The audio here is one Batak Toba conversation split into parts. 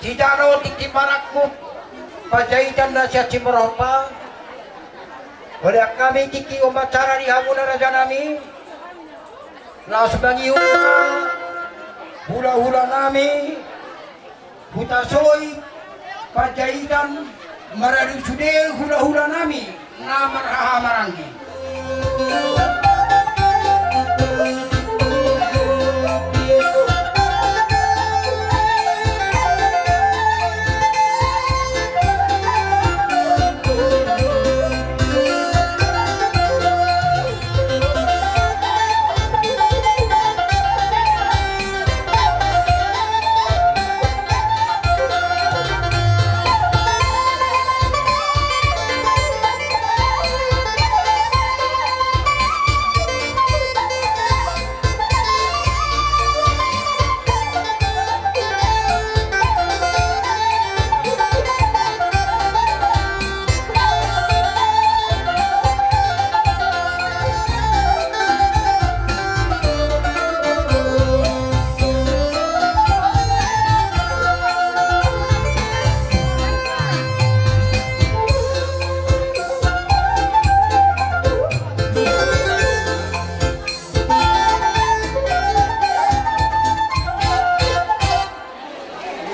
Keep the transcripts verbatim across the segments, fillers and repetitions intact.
Sijalo tingki marangkup Panjaitan na sian Simarompa. Mauliate hami tingki upacara di hamuna raja nami, laos mangihut hula-hula nami, huta Soik, Panjaitan, maradu sude hula-hula nami na marhahamaranggi.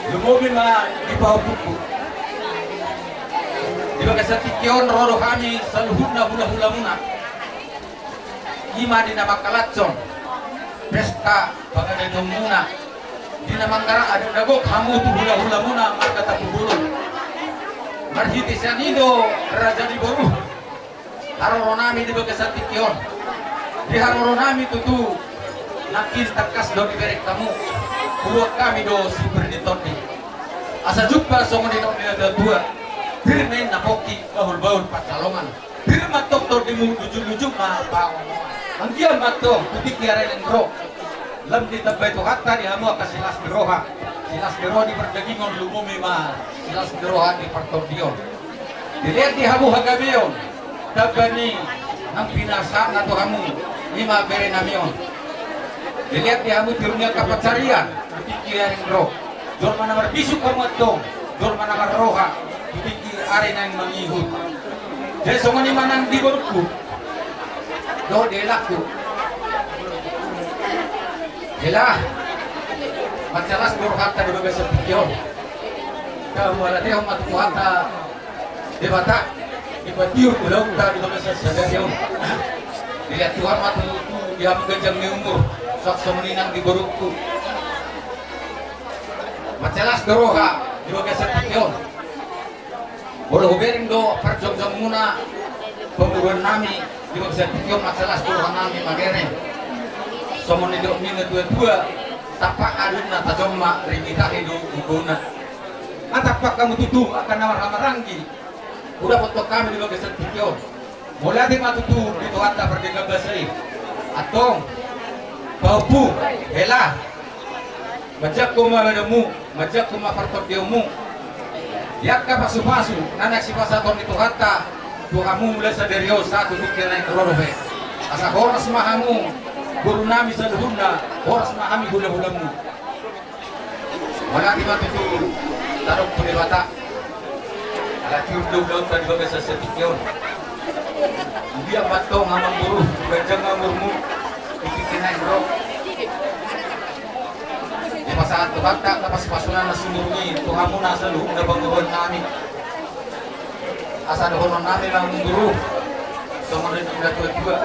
Lumobi ma di pahompuku. Di bagasan tingki on ro do hami saluhutna hula-hulamuna. I ma di na mangkalashon pesta pangadeonmuna, di na manggarar adat na gok hamu tu hula-hulamuna marga Tampubolon. Marhite sian i do raja ni boru. Haroro nami di bagasan tingki on. Di haroro nami tutu nangkin tangkas do dibereng hamu. Huboan hami do sipir ni tondi. Asa jumpa songon nidok ni na tua-tua. Pir ma inna pongki, bahul-bahul pansalongan. Pir ma antong tondimu, lujung-lujung ma pangomoan. Anggiat ma antong tu tingki ari naeng ro lam ditambai Tuhanta di hamu angka silas ni roha. Silas ni roha di pardagingon, lumobi ma silas ni roha di partondion. Dilehon di hamu hagabeon tamba ni naung pinasahatna tu hamu, i ma bere nami on. Dilehon di hamu tiur ni angka pansarian tu tingki ari naeng ro. Jolma na marbisuk hamu antong, jolma na marroha tu tingki ari naeng mangihut. Jadi songon i ma nang di borungku dohot di helangku. Hela, mansai las do rohanta di bagasan tingki on. Hamu ala dehon ma tu Tuhanta Debata, dipatiur ulaonta di bagasan sadari on. Dilehon Tuhan ma tutu di hamu ganjang ni umur, suang songon i nang di borungku. Mansai las do roha di bagasan tingki on. Molo hubereng do parjongjongmuna pamoruon nami di bagasan tingki on, mansai las do roha nami mamereng. Songon nidok ni na tua-tua, tampak adong na tajom ma, ring ni tahi do gogona. Nga tampak hamu tutu angka na marhahamaranggi hudapothon hami di bagasan tingki on. Mauliate ma tutu di Tuhanta pardenggan basa i. Antong, pahompu, hela, manjangkon ma badanmu, manjangkon ma partondionmu. Di angka pasupasu na naeng sipasahaton ni Tuhanta tu hamu mulai sadari on sahat tu tingki na naeng ro dope. Asa horas ma hamu boru nami saluhutna, horas ma hami hulahulamu. Mauliate ma tutu tadok tu Debata. Ala tiur do ulaonta di bagasan sadari on. Anggiat ma antong amangboru, ganjang ma umurmu di tingki na naeng ro. Dipasahat Tuhanta angka pasupasuna na sumurung i tu hamuna saluhutna pamoruon nami. Asa dohonon nami ma amangboru, songon nidok ni na tua-tua,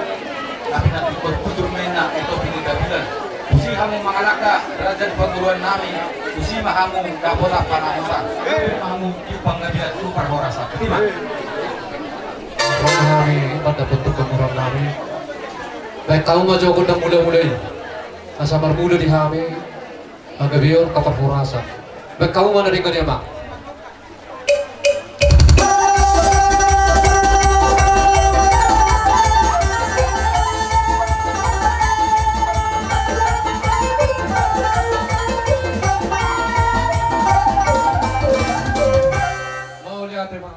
na pinatupa bujur ma inna, i topi ni gabilan. Tusi hamu mangalangka raja ni pamoruon nami, tusi ma hamu dapotan pangamotan. Tusi ma hamu di panggabean tu parhorasan. Tusi ma. Songon hami mandapot tu pamoruon nami, baen hamu ma jo gondang mulamula i, asa marmula di hami panggabeon, parhorasan. Baen hamu ma na denggan i, amang. Mauliate ma.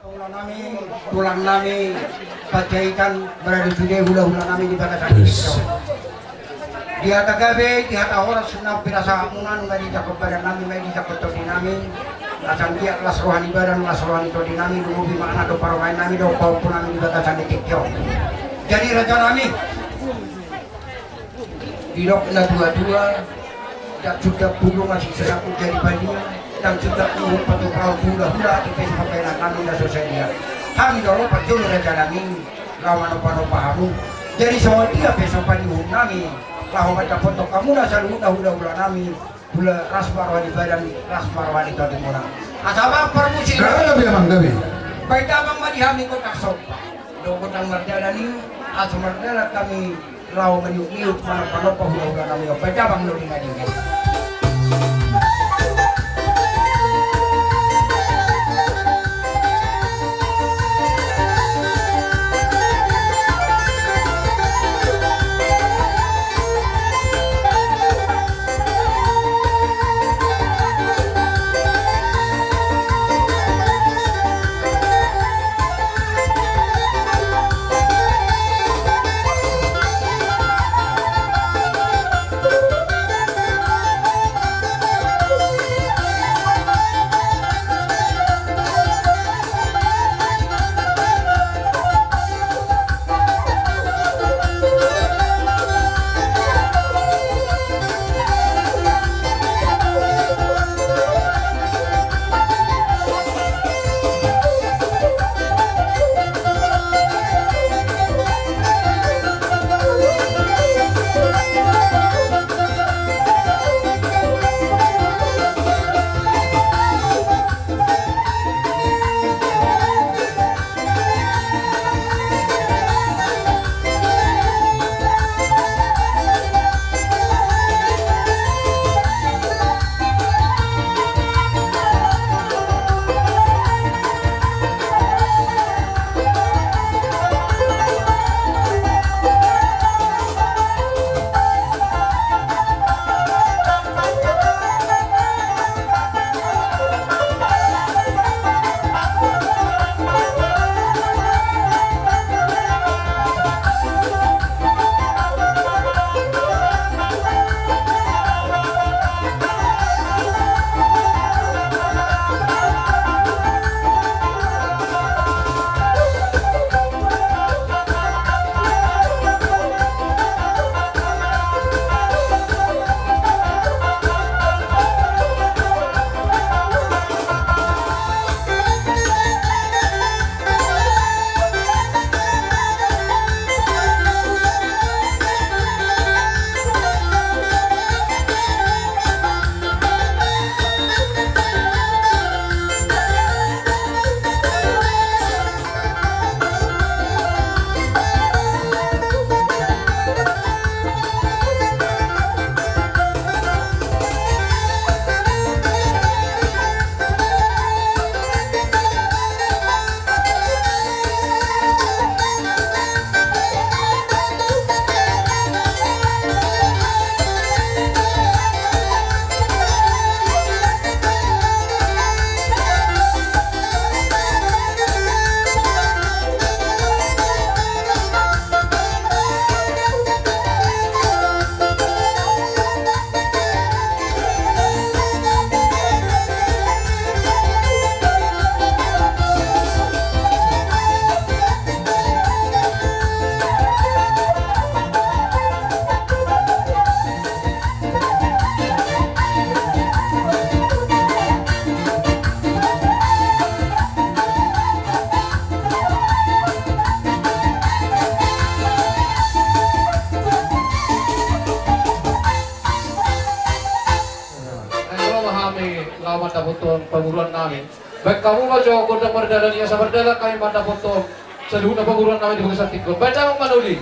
Tulang nami, tulang nami, Panjaitan, maradu sude hulahula nami di bagasan. Yes. Di hata gabe, di hata horas, na pinasahatmuna, nunga dijangkon badan nami, nunga dijangkon tondi nami. Las anggiat las roha ni badan, las roha ni tondi nami, lumobi ma na dohot parumaen nami, dohot pahompu nami di bagasan ni tingki on. Jadi raja nami, didok na tua-tua, ndang sundat bulung asi sasakut jadi padia, ndang sundat uhum patupahon hula-hula, atik pe sipapenan nami na so sadia. Hami do ro parjolo raja nami, laho manopa-nopa hamu. Jadi songon dia pe sopan ni uhum nami, laho mandapothon hamuna saluhutna hula-hula nami, hula las ma roha ni badan, las ma roha ni tondimuna. Asa bang parmusik. Gabe, amang, gabe. Baen damang ma di hami gontang somba dohot gontang mardalan i, asa mardalan hami laho maniuk-iuk, manopa-nopa hula-hula nami on. Baen damang na dingin-dingin. Ro ma hami laho mandapothon pamoruon nami. Baen hamu ma jo gondang mardalan i, asa mardalan hami mandapothon saluhutna pamoruon nami di bagasan tingki on. Baen damang ma na uli.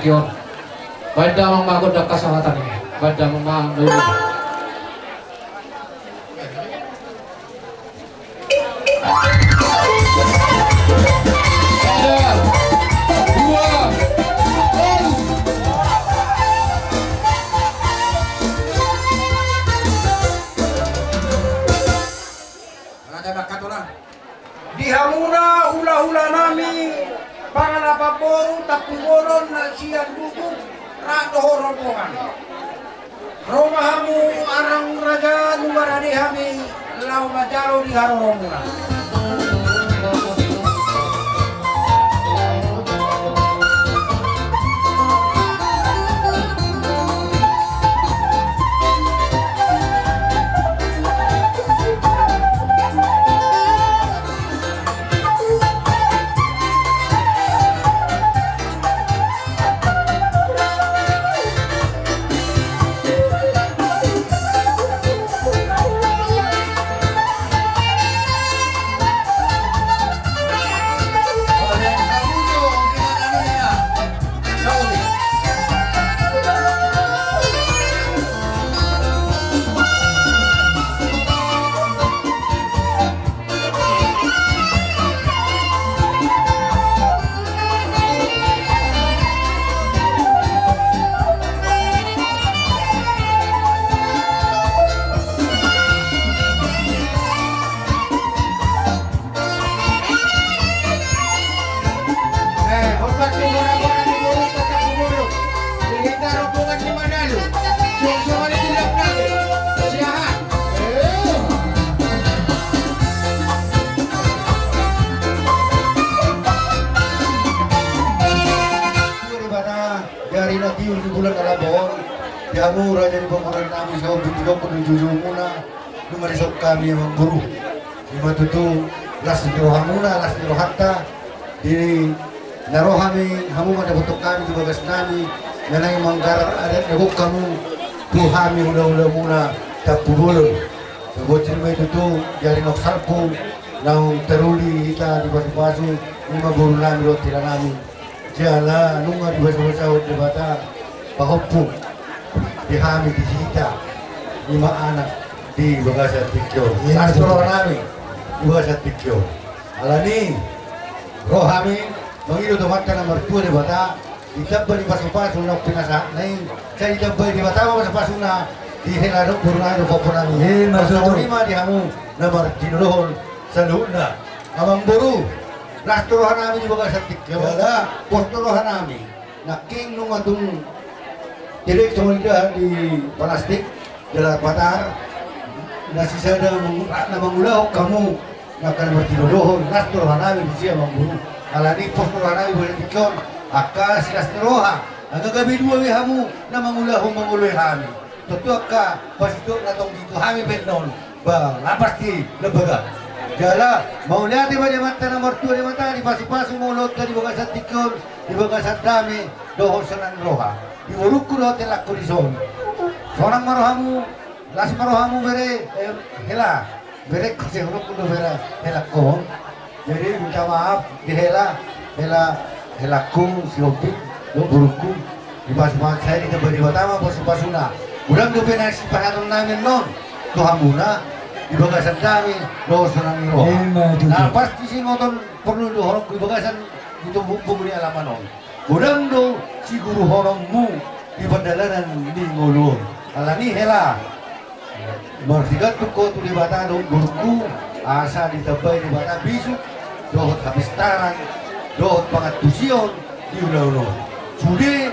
Kion. Baen damang ma gondang hasahatan i. Baen damang ma na uli. Di hamuna hulahula nami, pangalapan boru, Tampubolon, na sian Luku, rap dohot rombongan. Ro ma hamu, amang raja, nunga rade hami laho manjalo di haroromuna. Di ari na tolu ni bulan na laho on, di hamu raja ni pamoruon nami, sahat tu dongan tu jujumuna, nunga dison hami amangboru. I ma tutu las ni rohamuna, las ni rohanta, di na ro hami, hamu ma dapothon hami tu bagas nami, na naeng manggarar adat na gok hamu tu hami hulahulamuna Tampubolon. Sahat tu i ma tutu, di ari naung salpu, naung taruli hita dipasupasu, i ma boru nami dohot hela nami. Jala nunga dibasabasahon Debata pahompu di hami di hita, i ma anak di bagasan tingki on. Las do roha nami di bagasan tingki on. Alani ro hami mangido tu Amanta na martua Debata, ditamba ni pasupasu naung pinasahatna i, sai ditamba Debata ma pasupasuna di hela dohot boru nami dohot pahompu nami. Ima tutu. Songon i ma di hamu na martinodohon saluhutna. Amangboru, las do roha nami di bagasan tingki on. Pos do roha nami. Nangkin nunga tung tedek songon i da di palastik, jala patar, na sisada mangula, na mangulahon hamu, na angka na martinodohon, las do roha nami disi amangboru. Alani pos do roha nami di bagasan tingki on, angka silas ni roha, angka gabe dua be hamu, na mangulahon mangoloi hami. Tontu angka pasitokna tong di tu hami pe annon, ba nga pasti lembaga. Jala mauliate ma di Amanta na martua Debata, dipasupasu ma ulaonta di bagasan tingki on, di bagasan dame dohot sonang ni roha. Di borungku dohot helangku dison. Sonang ma rohamu, las ma rohamu bere, eh, hela. Berengku, songon on do bere, helangku. Jadi minta maaf di hela, hela, helangku, Sihombing, dohot borungku. Dipasupasu, sai ditamba Debata ma pasupasuna. Godang dope na sipasahaton nami annon tu hamuna, di bagasan dame dohot sonang ni roha. Ima tutu. Na pasti singoton porlu dohononku di bagasan di tubuhon ni alaman on. Godang do siguruhononmu di pardalanan ni ngolu on. Alani hela, marsigantung ho tu Debata dohot borungku, asa ditambai Debata bisuk dohot hapistaran dohot pangantusion di ulaon on. Sude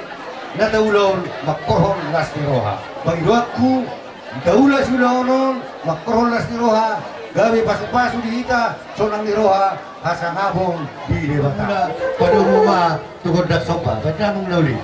na taula on mangkorhon las ni roha. Pangidoanku, taula siulaon on mangkorhon las ni roha, gabe pasupasu di hita, sonang ni roha, hasangapon di Debata. Padomu ma tu gondang somba, baen damang na uli.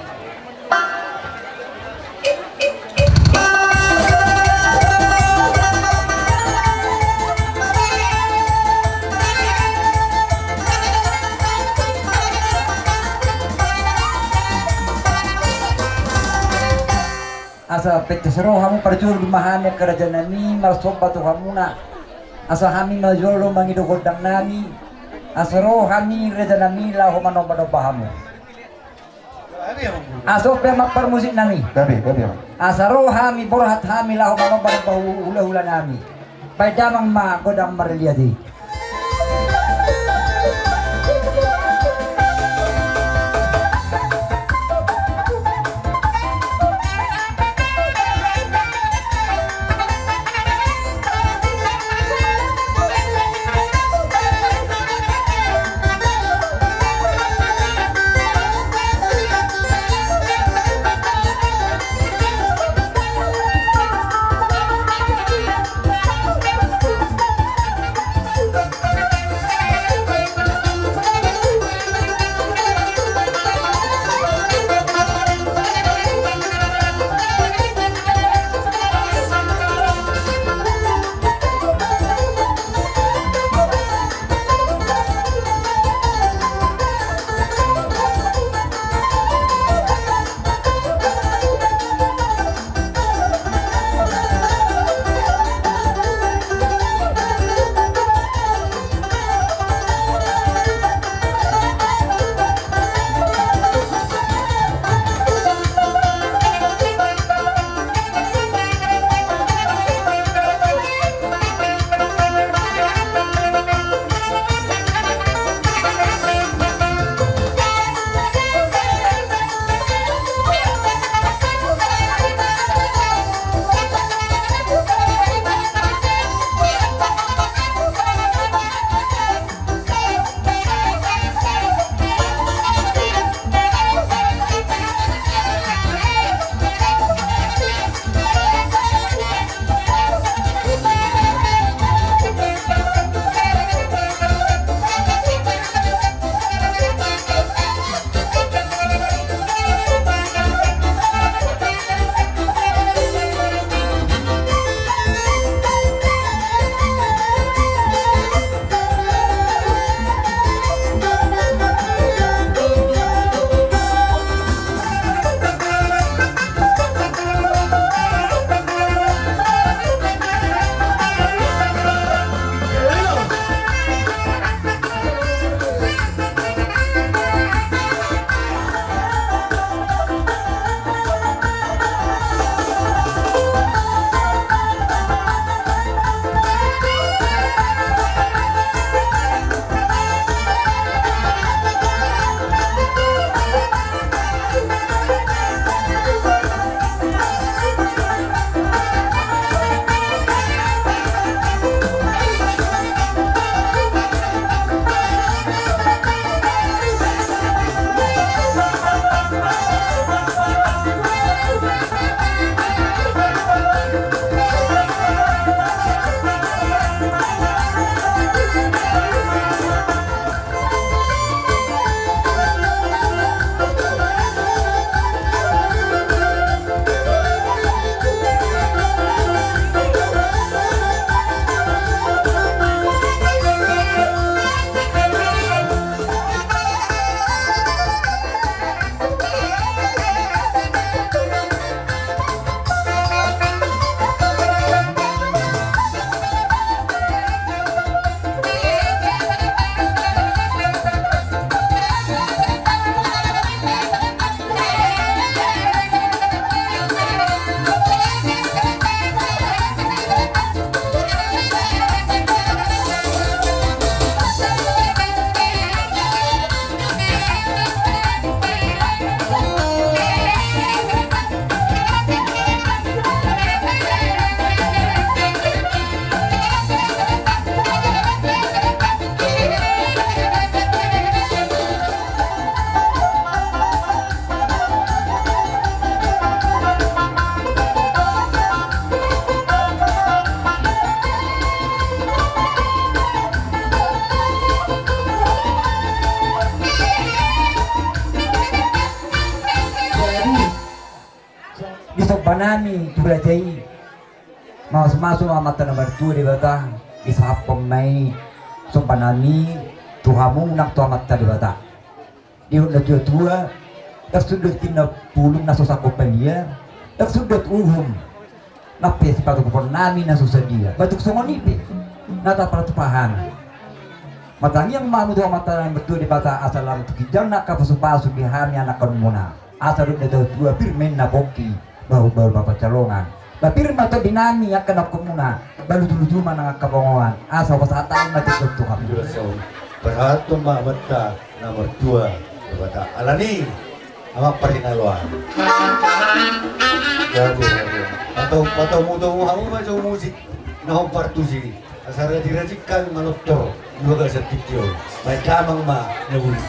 Asa pengkes ro hamu parjolo ma hami angka raja nami marsomba tu hamuna. Asa hami ma jolo mangido gondang nami. Asa ro hami raja nami laho manomba-nomba hamu. Asa on pe amang parmusik nami. Gabe, gabe, amang. Asa ro hami, borhat hami laho manomba hulahula nami. Baen damang ma godang marliat i. Di somba nami tu raja i, mamasu-masu ma Amanta na martua Debata, disahaphon ma i somba nami tu hamu nang tu Amanta Debata. Didok na tua-tua, ndang sundut hinan pulung na so sangkop balian, ndang sundut uhum na pe sipatupaon nami na so sadia. Batuk songon i pe na tapartupa hami. Martangiang ma hamu tu Amanta na martua Debata asa lam tu ginjang na angka pasu-pasu di hami anakhonmuna. Asa dohot na tua-tua pir ma inna pongki, bahul-bahul ma pansalongan. Ba pir ma tondi nami angka na hongkon muna, ba luju-luju ma nang angka bongoan. Asa hupasahat ma tingki on tu hamu. Pasahathon ma amanta na martua Debata. Alani amang parhinaloan. Gabe, gabe. Pato, patomu-tomu hamu ma jo musik na hombar tusi. Asa rajing-rajingkan manortor di bagasan tingki on. Baen damang ma na buri.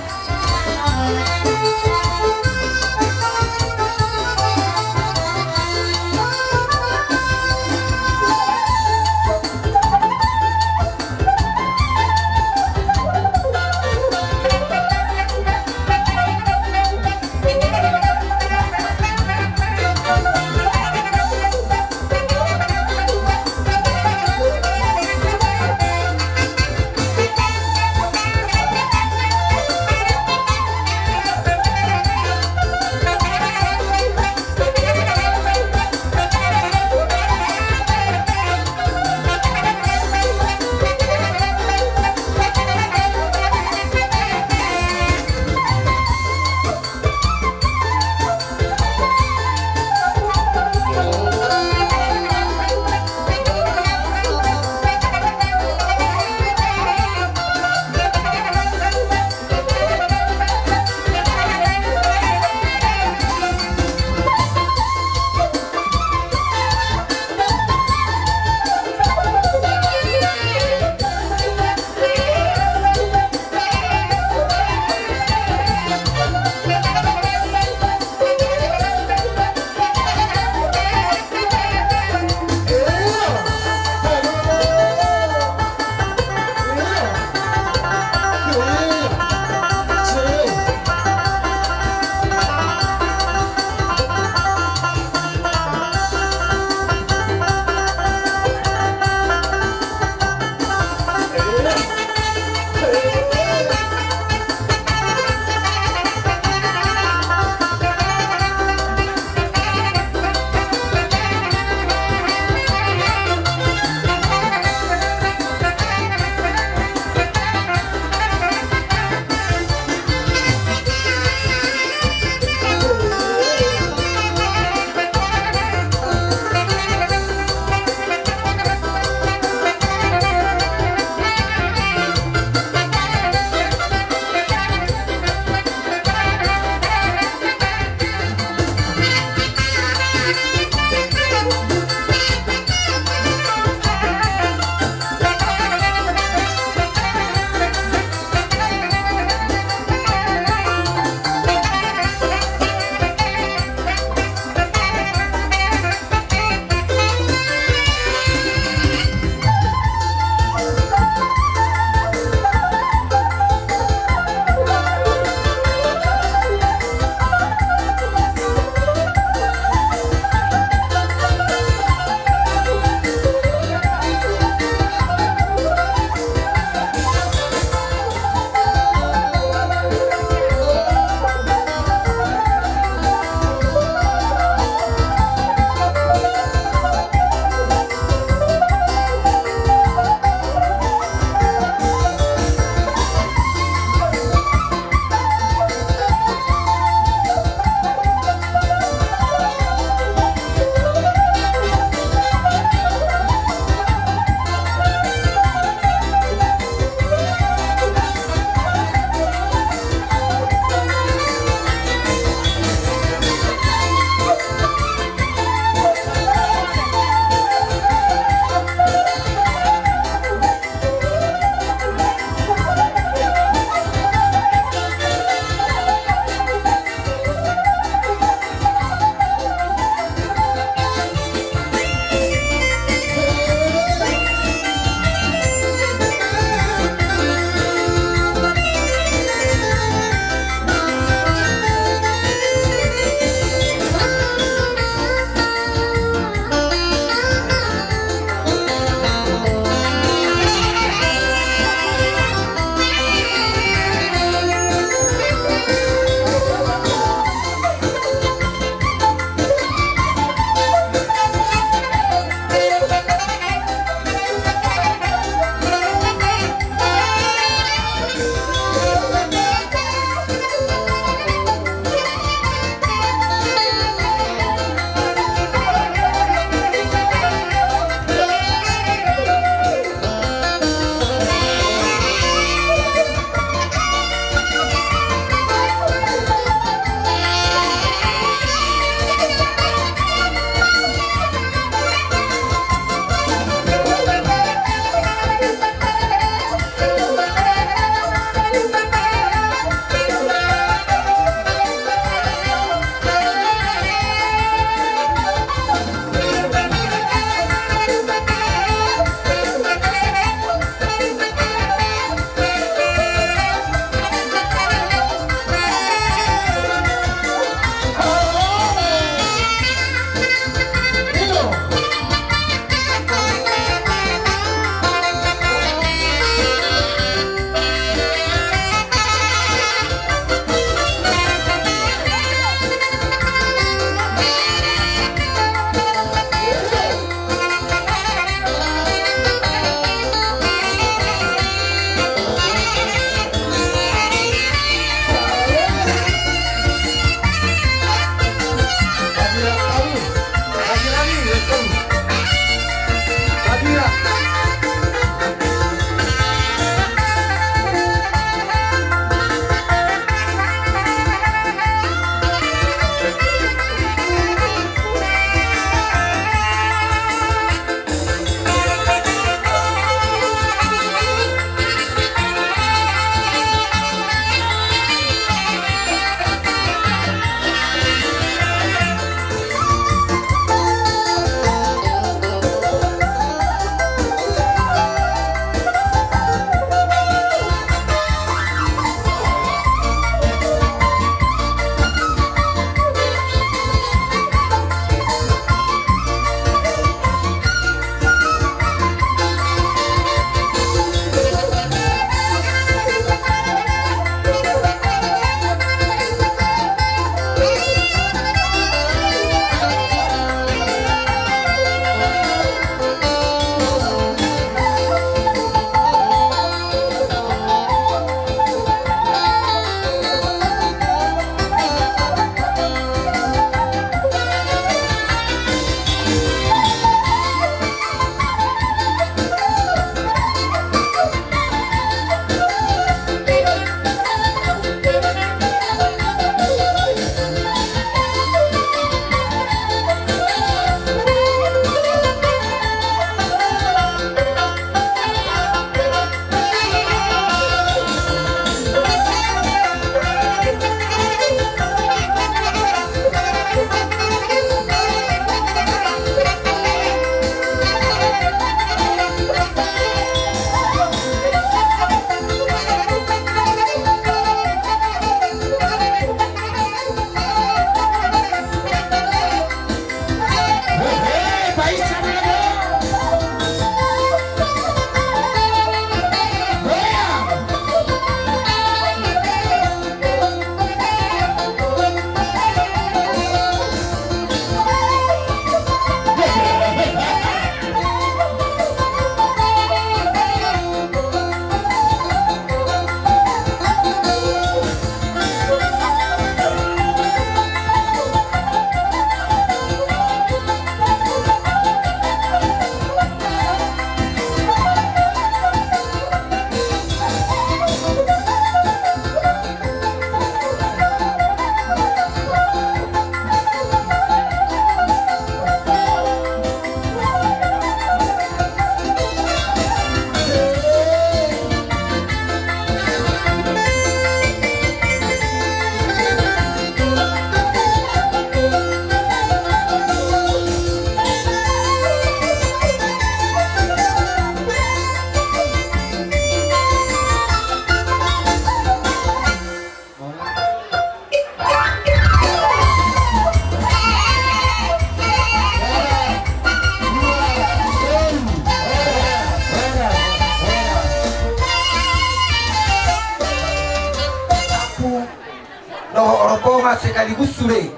sekaligus sude.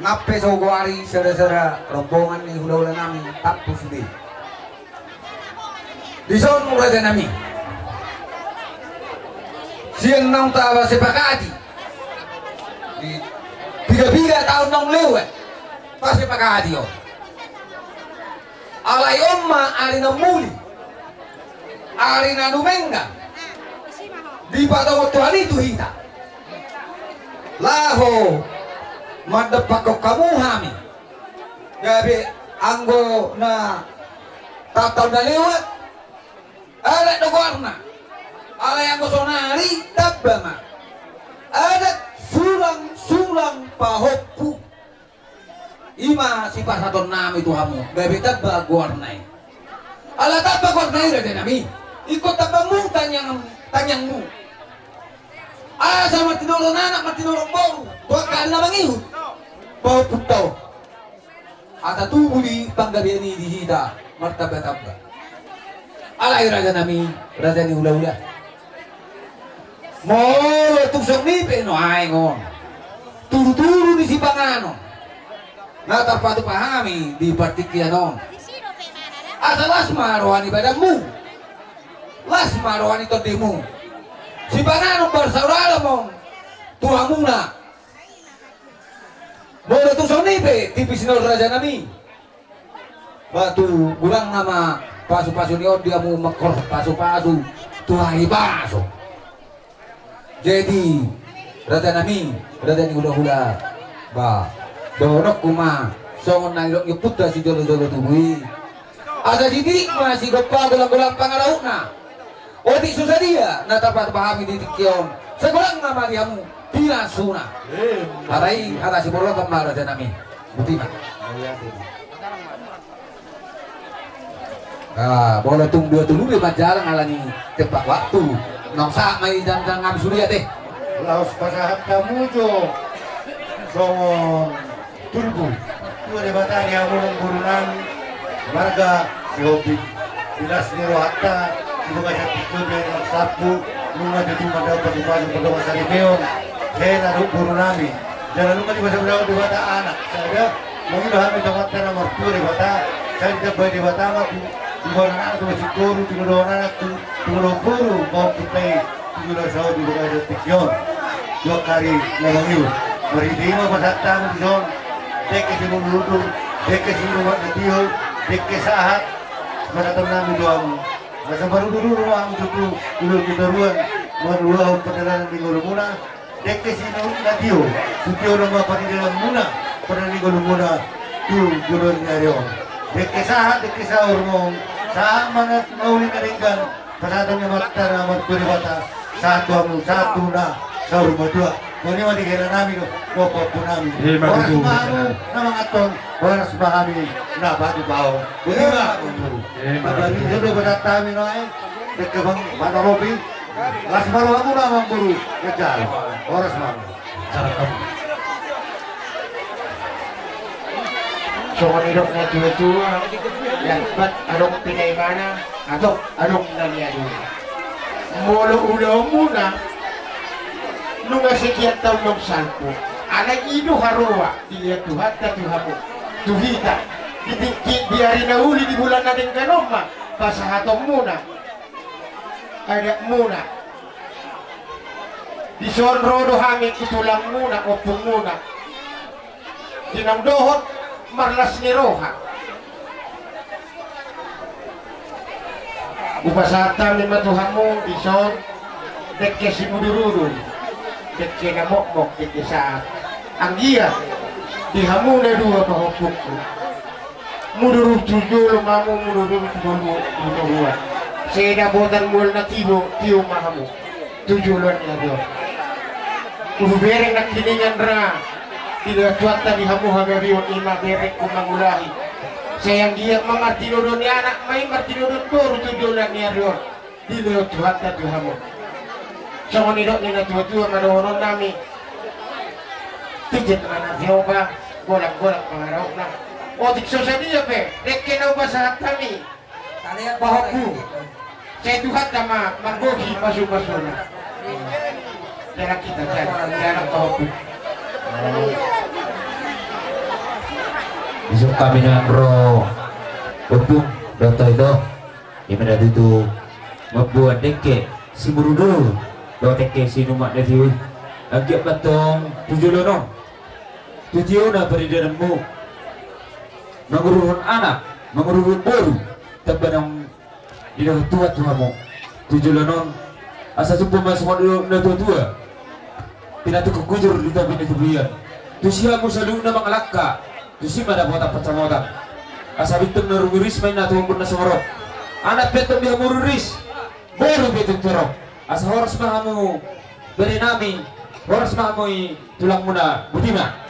Nang pe so goari sada-sada rombongan ni hula-hula nami tampu sude. Dison raja nami. Sian naung tapasepakati. Di piga-piga taon naung lewat. Pasepakati on. Alai on ma ari na muli. Ari na dumenggan. Dipatongon Tuhan i tu hita. Laho mandampakhon hamu hami. Gabe anggo na taon-taon na lewat. Adat do goarna. Alai anggo sonari tamba ma. Adat sulang-sulang pahompu. I ma sipasahaton nami tu hamu, gabe tamba goarna i. Ala tamba goarna i raja nami. Ingkon tamba muna tangiang, tangiangmu. Asa martinodohon anak, martinodohon boru, tu angka ari na mangihut. Pahompunta on. Asa tubu di panggabean i di hita, martamba-tamba. Alai raja nami, raja ni hula-hula. Molo tung songon i pe nuaeng on. Tudu-tudu ni sipanganon. Na tarpatupa hami di partingkian on. Asa las ma roha ni badanmu. Las ma roha ni tondemu. Sipanganon marsaor-aor ma on. Tu hamuna. Molo tung songon i pe, tipis ni on raja nami. Ba tu godangna ma pasu-pasu ni on di hamu mangkorhon pasu-pasu tu hahipason. Jadi, raja nami, raja ni hula-hula. Ba, dohononku ma, songon na nidok ni ompunta sijolo-jolo tubu i. Asa sitik ma sigompa golang-golang pangarahutna. Otik so sadia na tarpatupa hami di tingki on. Sai godangna ma di hamu pinasuna. Hata i hata siborotan ma raja nami. Botima. Molo tung dua tolu be manjalang ala ni tempat waktu. Naung sahat ma i jam-jam ngam sude ate. Laos pasahat hamu jo songon turpuk. Tua Debata di hamu boru nami, marga Sihombing. Di las ni rohanta, di bagasan tingki on di ari na marsampu, nunga tutu mandapot pasu-pasu, mandapot saripeon. Hela dohot boru nami. Jala nunga dipasada Debata anak. Sada, mangido hami tu Amanta na martua Debata. Sai ditambai Debata ma tu, tu boru anak tu boru, tu boru anak tu, tu boru boru, mau kita i. Tujuh belas tahun di bagasan tingki on. Dua kali na mangihut. Marhite i ma pasahat hami dison. Dengke simudur-udur, dengke sinurat na tio, dengke sahat. Pasahaton nami tu hamu. Asa marudur-udur ma hamu tutu, udur tu toruan, marulahon pardalanan ni ngolumuna. Dengke sinurat na tio, tu tio nama pardalanan muna, pardalanan ni ngolumuna, tu joloan ni ari on. Dengke sahat, dengke saur ma on, sahat ma na uli na denggan, pasahaton ni Amanta na martua Debata, sahat tu hamu, sahat tu na saur matua. Songon i ma di hela nami do, dohot pahompu nami. Horas ma hamu na manganhon, horas ma hami na patupahon. Botima. Marbalik do pasahat hami nuaeng, dengke bang, mana robi. Las ma rohamuna amangboru. Jalo. Horas ma. Songon nidok ni natua-tua, lambat adong pinaimana, adong adong na niadong. Molo ulaonmuna, nunga sekian taon naung salpu. Alai i do haroa dilehon Tuhanta tu hamu, tu hita. Di, di, di ari na uli di bulan na denggan on ma pasahatonmuna. Adatmuna. Dison ro do hami tu tulangmuna, ompungmuna. Di naung dohot marlas ni roha. Hupasahat hami ma tu hamu dison dengke simudur-udur, dengke na mokmok, dengke sahat. Anggiat di hamu na dua pahompungku. Mudur tu jolo ma hamu, mudur tu jolo, tu toruan. Sai dapotan mual na tio, tio ma hamu tu joloan ni ari on. Hubereng nangkiningan ra dilehon Tuhanta di hamu hagabeon, i ma berengku mangulahi. Sai anggiat ma martinodohon ni anak ma i, martinodohon boru tu joloan ni ari on. Dilehon Tuhanta tu hamu. Songon nidok ni natua-tua ma dohonon nami. Pijet ma na tio ba, golang-golang pangarahutna. Otik so sadia pe, dengke na hupasahat hami. Pahompu. Sai Tuhanta ma margohi pasu-pasuna. Dalan hita, dalan, dalan pahompu. Isuk hami nang ro ompung dohot ito. Ima na tutu mamboan dengke simurudur dohot dengke sinumak na tio i. Anggiat ma antong tu joloan on, tu tiona paridanonmu, manguruhon anak, manguruhon boru, tamba naung didok Tuhan tu hamu tu joloan on. Asa jumpa ma songon didok na tuatua: Pinantikhon hujur di topi ni tapian. Tusi hamu saluhutna mangalangka, tusi ma dapotan pansamotan. Asa pintor na rumiris ma inna tu ombun na sumorop. Anak pe antong di hamu riris, boru pe antong torop. Asa horas ma hamu berenami, horas ma hamu i tulangmuna, botima.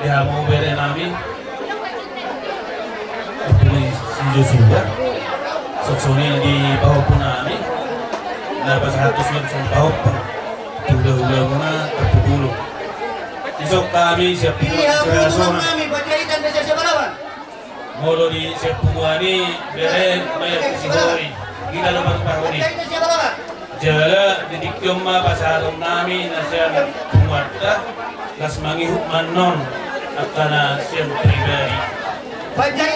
Di hamu bere nami, ompu ni si Joshua, songon i di pahompu nami, na pasahathon songon pahompu tu hulahula muna, ompu Bulu. Dison hami sian punguan Serasonan. Molo di sian punguan i bere, maia tu si hori, hita do manungkahon i. Jala di tingki on ma pasahaton nami na sian punguanta, laos mangihut ma annon angka na sian pribadi. Sian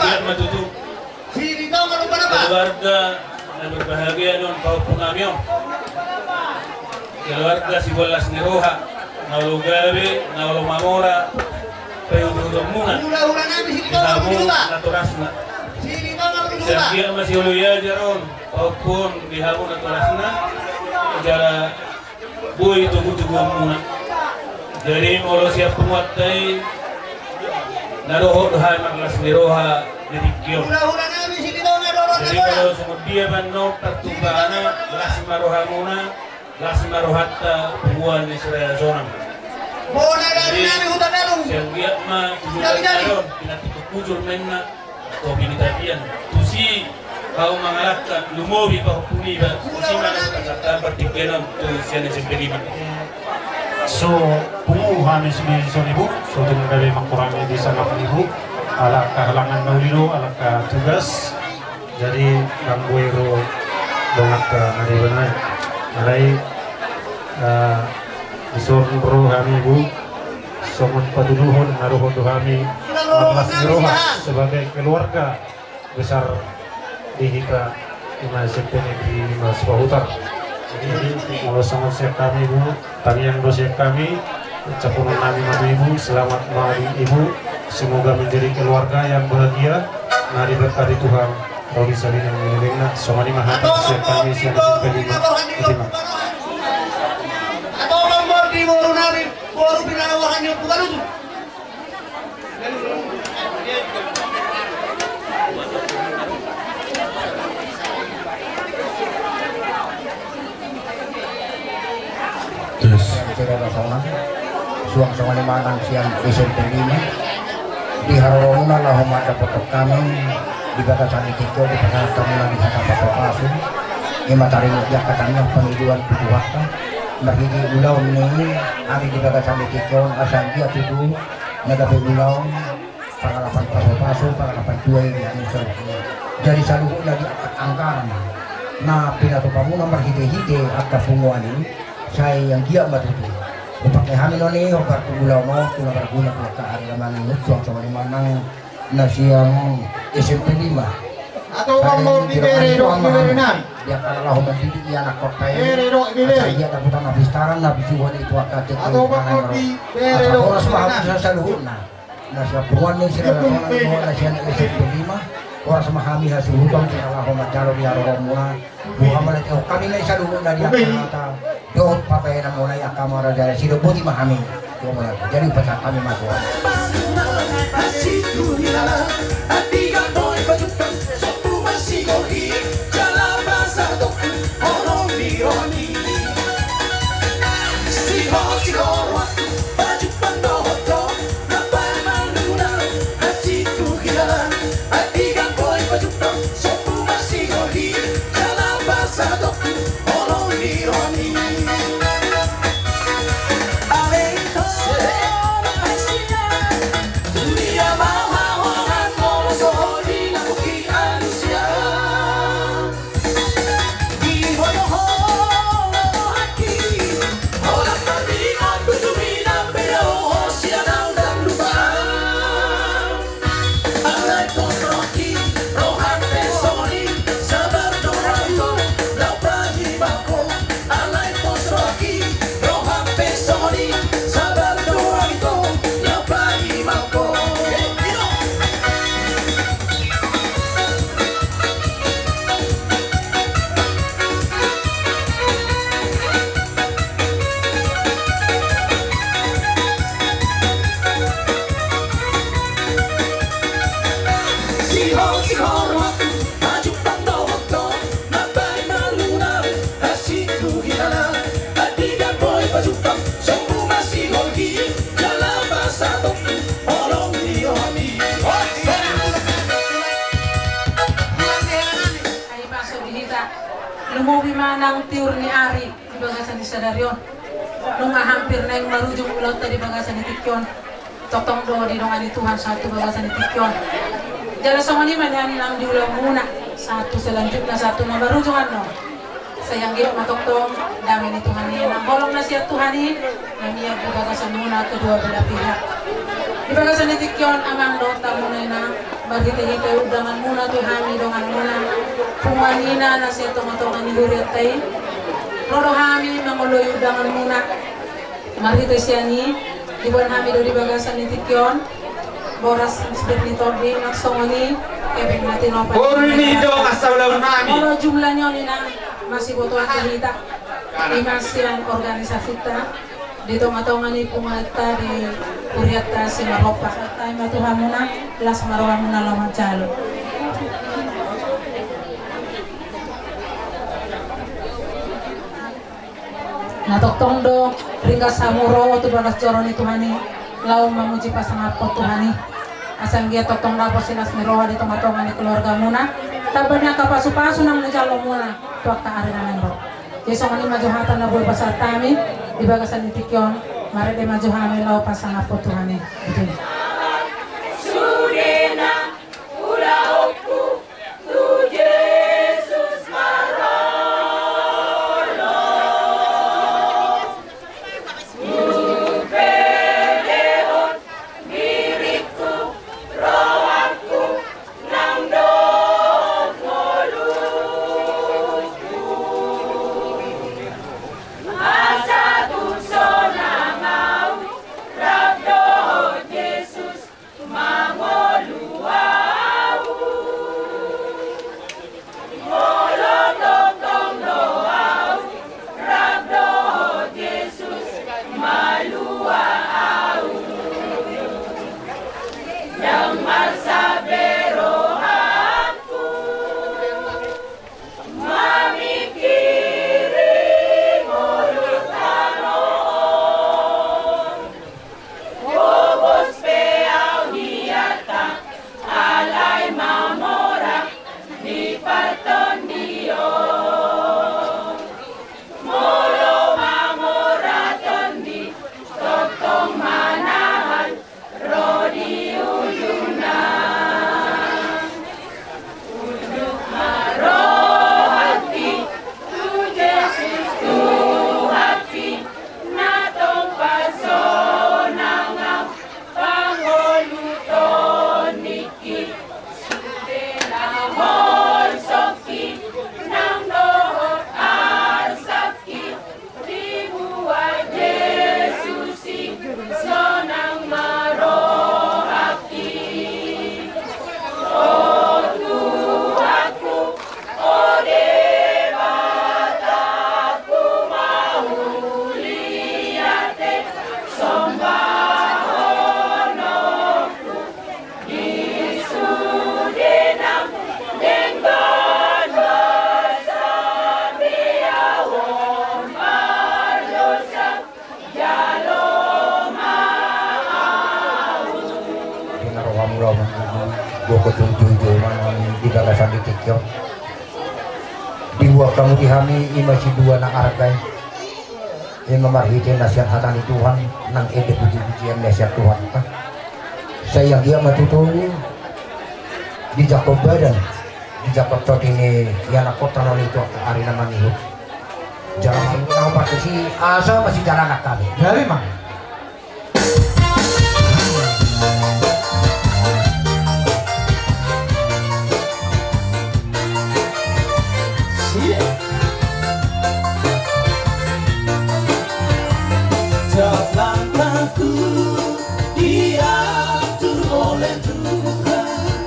dia ma tutu. Keluarga na berbahagia on, pahompu nami on. Keluarga siboan las ni roha, na olo gabe, na olo mamora paihuthon muna di hamu natorasna. Sian dia ma si olo i ajar on, pahompu on, di hamu natorasna. Jala boi togutoguon muna. Jadi molo sian punguanta i, na dohot do hami marlas ni roha di tingki on. Jadi molo songon dia pe annon partumpahana, las ma rohamuna, las ma rohanta punguan ni Serasonan. Jadi sian dia ma tujuan on, pinantikhon hujur ma inna. Topi ni tapian, tusi hau mangalangka, lumobi pahompu niba, tusi mangalangka, sata partingkian tu sian S M P lima. So pungu hami sude dison ibu, so tung gabe mangkurangi di sangap ibu, ala kehalangan na uli do, ala tugas. Jadi dang boi ro donganta na deba nai. Alai, eh, dison ro hami ibu, songon patuduhon na dohot do hami marlas ni roha sebagai keluarga besar di hita, ima S M P Negeri lima Sipahutar. Jadi molo songon sian hami ibu, tangiang do sian hami, ucaphon nami ma tu ibu, selamat ma di ibu, semoga menjadi keluarga yang bahagia, na diberkati Tuhan, ro di salinan ni lelengna. Songon i ma hata sian hami sian S M P lima. Botima. Terus. Suang songon i ma nang sian S M P lima. Di haroromuna laho mandapothon hami di bagasan ni tingki on, di pasahat hamuna di hata pasu-pasu. Ima taringot di angka tangiang pangidoan tu Tuhanta. Marhite ulaon ni hami di bagasan ni tingki on, asa anggiat tutu na gabe ulaon pangalapan pasu-pasu, pangalapan tua i di hami saluhutna. Jadi saluhutna di angka anggaran na pinatupamuna marhite-hite angka punguan i, sai anggiat ma tutu. Upak ni hami non i, hombar tu ulaon on, tu na marguna tu angka ari na mangihuthon, songon i ma nang na sian S M P lima. Atau bang mau di bere do, di bere nai. Dia kalau laho mendidik dia anak kota ini. Bere do, di bere. Asal dia dapat tanah pistaran, na bisuan itu akan. Atau bang mau di bere do, di bere nai. Horas ma hami saluhutna. Na sian punguan ni Serasonan, na sian S M P lima. Horas ma hami hasuhuton, sira laho manjalo di haroromuna. Buha ma lagi hami nai saluhutna di angka hata dohot pambahenanmuna i, angka amang raja i, sidok boti ma hami. Jadi pasahat hami ma tu hami. Nang tiur ni ari di bagasan ni sadari on, nunga hampir naeng marujung ulaonta di bagasan ni tingki on. Tongtong do didongani Tuhan sahat tu bagasan ni tingki on. Jala songon i ma nian nang di ulaonmuna sahat tu selanjutna, sahat tu na marujung annon. Sai anggiat ma tongtong dame ni Tuhan i, nang holong na sian Tuhan i na mian di bagasanmuna kedua belah pihak. Di bagasan ni tingki on, amang dohot hamuna inang, marhitehite undanganmuna tu hami donganmuna, punguan ina na sian tongatonga ni hurianta i, ro do hami mangoloi undanganmuna. Marhite sian i diboan hami do di bagasan ni tingki on boras, sipir ni tondi, nang songon i kepeng na tinopa. Boru ni do asa ulaon nami. Molo jumlah ni on inang masibotoan tu hita, ima sian organisasinta di tongatonga ni punguanta di hurianta Simarompa. Sai ma tu hamuna, las ma rohamuna laho manjalo. Na tongtong do ringgas hamu ro tu bagas joro ni Tuhan i, laho mamuji pasangaphon Tuhan i. Asa anggiat tongtong dapot si las ni roha di tongatonga ni keluargamuna, tamba ni angka pasupasu naung nijalo muna tu angka ari na naeng ro. Jadi songon i ma jo hata na boi pasahat hami di bagasan ni tingki on, marende ma jo hami laho pasangaphon Tuhan i. Itu. Sude nang ulaonku tu Jesus marolop. Hupelehon diringku, rohangku, nang dohot ngolungku. Asa tung sonang ahu rap dohot Jesus mangolu ahu. Molo tongtong do ahu rap dohot Jesus malua ahu. Ndang marsabe rohangku mamingkiri ngolu tano on. Pogos pe ahu di arta, alai mamora di partondion. Molo mamora tondi, tongtong manahan ro di ujungna. Unduk ma rohangki tu Jesus Tuhanki, na tong pasonangan pangoluton ningki. Sude na holsongki nang dohot arsangki, dibuat Jesus i sonang ma rohangki. O Tuhanku, o Debatangku, mauliate sombahononku. Di sude nang denggan basa biaon pardosa, jalo ma ahu. Di na roham laho manguji gogo tu ujung jolma nang di bagasan di tingki on. Dibuat hamu di hami ima sidua na arga i. Ima marhite na sian hata ni Tuhan, nang ende pujipujian na sian Tuhanta. Sai anggiat ma tutu dijangkon badan, dijangkon tondi ni ianakhonta on i tu angka ari na mangihut. Jala mangihut na hombar tusi asa masijalanan hami. Gabe ma. Siap. Tiap langkahku diatur oleh Tuhan,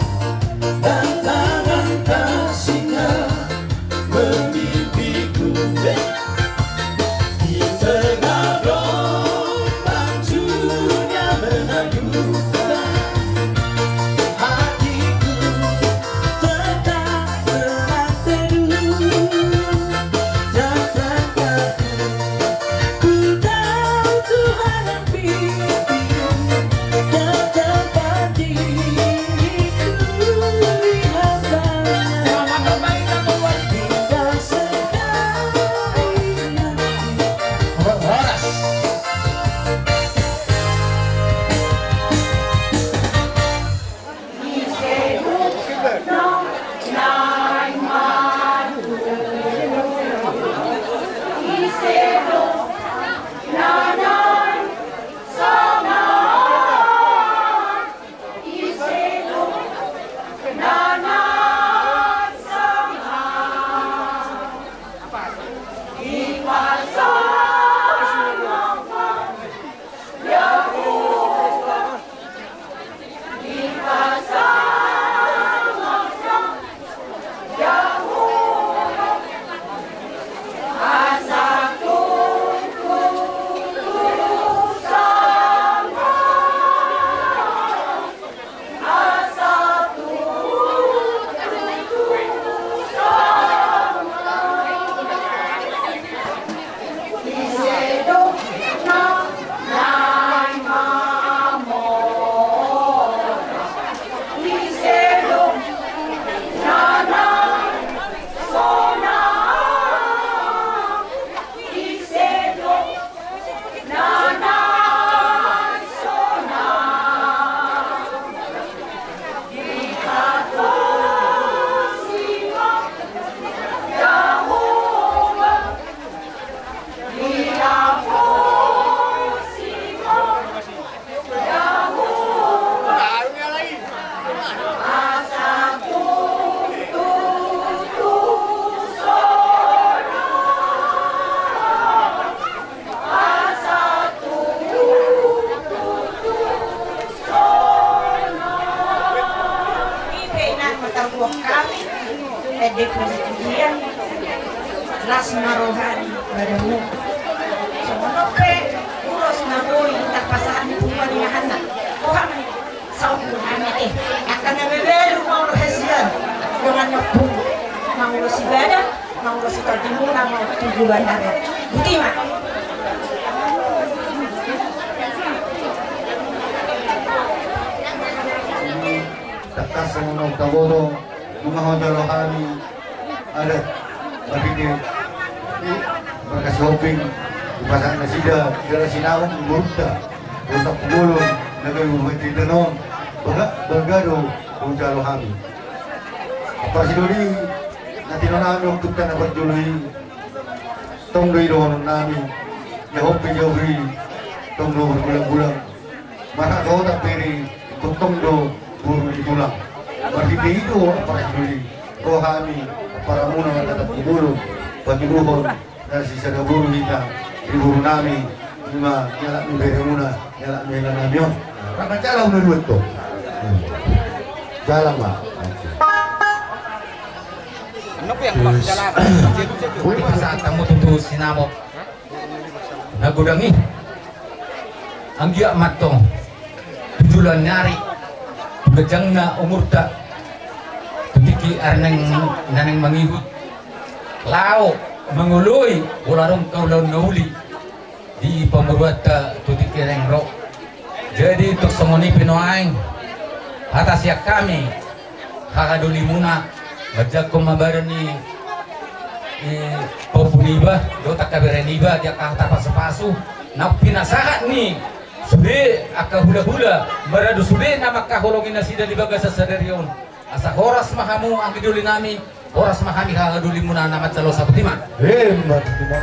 dan tangan kasih-Nya membimbingku. Di tengah gelombang dunia menaklukkan, hatiku tetap tenang teduh. Dan langkahku, ku tahu Tuhan yang pimpin. Depositian las ma roha ni badanmu. Songon on pe ulos na boi tarpasahat ni punguan ni ahanna. Roha ma ni saut punguan ni te. Angka na beberu maulos hasian. Dongan ni ompung maulos ibada, maulos itondimuna ma tu joloan ni ari on. Botima. Tangkas songon na taboto. Nunga hujalo hami adat marhite i marga Sihombing, dipasahat nasida jala sinamot ni borunta, boru Tampubolon, na gabe bupati di tano on. Balga, balga do hujalo hami. Amang parsidoli, na tinopa nami ompunta na parjolo i, tong do i dohonon nami, Sihombing, Sihombing, tong do margulang-gulang. Marhasohotan bere, tongtong do boru ni tulang. Marhite i do amang parsidoli, ro hami, amang paramuna na Tampubolon, patuduhon na sisada boru hita di boru nami, ima ni halak ni beremuna, ni halak ni hela nami on. Rama jala una dua to. Jala ma. Anu pe yang bang jala. Boi ma sahat hamu tutu sinamot na godang i. Anggiat ma antong tu joloan ni ari, tu ganjangna umurta, tu tingki ari naeng, na naeng mangihut, laho mangoloi pola adong haulaon na uli di pamoruonta tu tingki naeng ro. Jadi tung songon i pe nuaeng, hata sian hami, hahadolimuna, manjangkon ma badan ni, i, pahompu niba dohot angka bere niba di angka hata pasu-pasu na pinasahat ni sude angka hula-hula, maradu sude na mangkaholongi nasida di bagasan sadari on. Asa horas ma hamu anggi doli nami, horas ma hami hahadolimuna na manjalo. Sahat, botima. Emma, botima.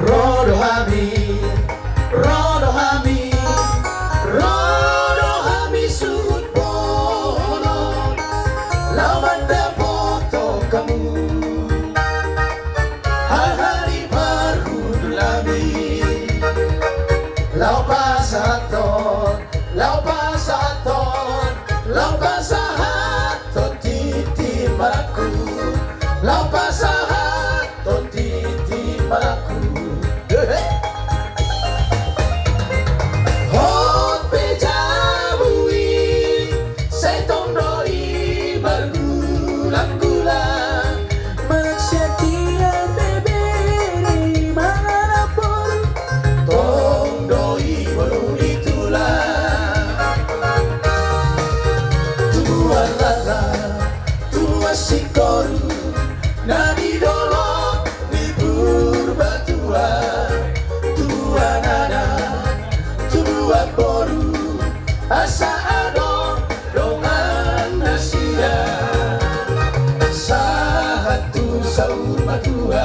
Ro do hami, ro do hami, ro do hami suhut bohon on, laho mandapothon hamu. Hahali parhundul nami, laho pasahathon, laho pasahathon, laho pasahathon tintin marangkup, laho pasahathon tintin marangkup. Hehe. Hot pe jabu i, sai tong do i margulang-gulang. Manang sadia pe bere mangalap boru, tong do i boru ni tulang. Tua rara, tua singkoru, na di dolok ni Purbatua, tua nana, tua boru, asa adong dongan nasida, sahat tu saur matua.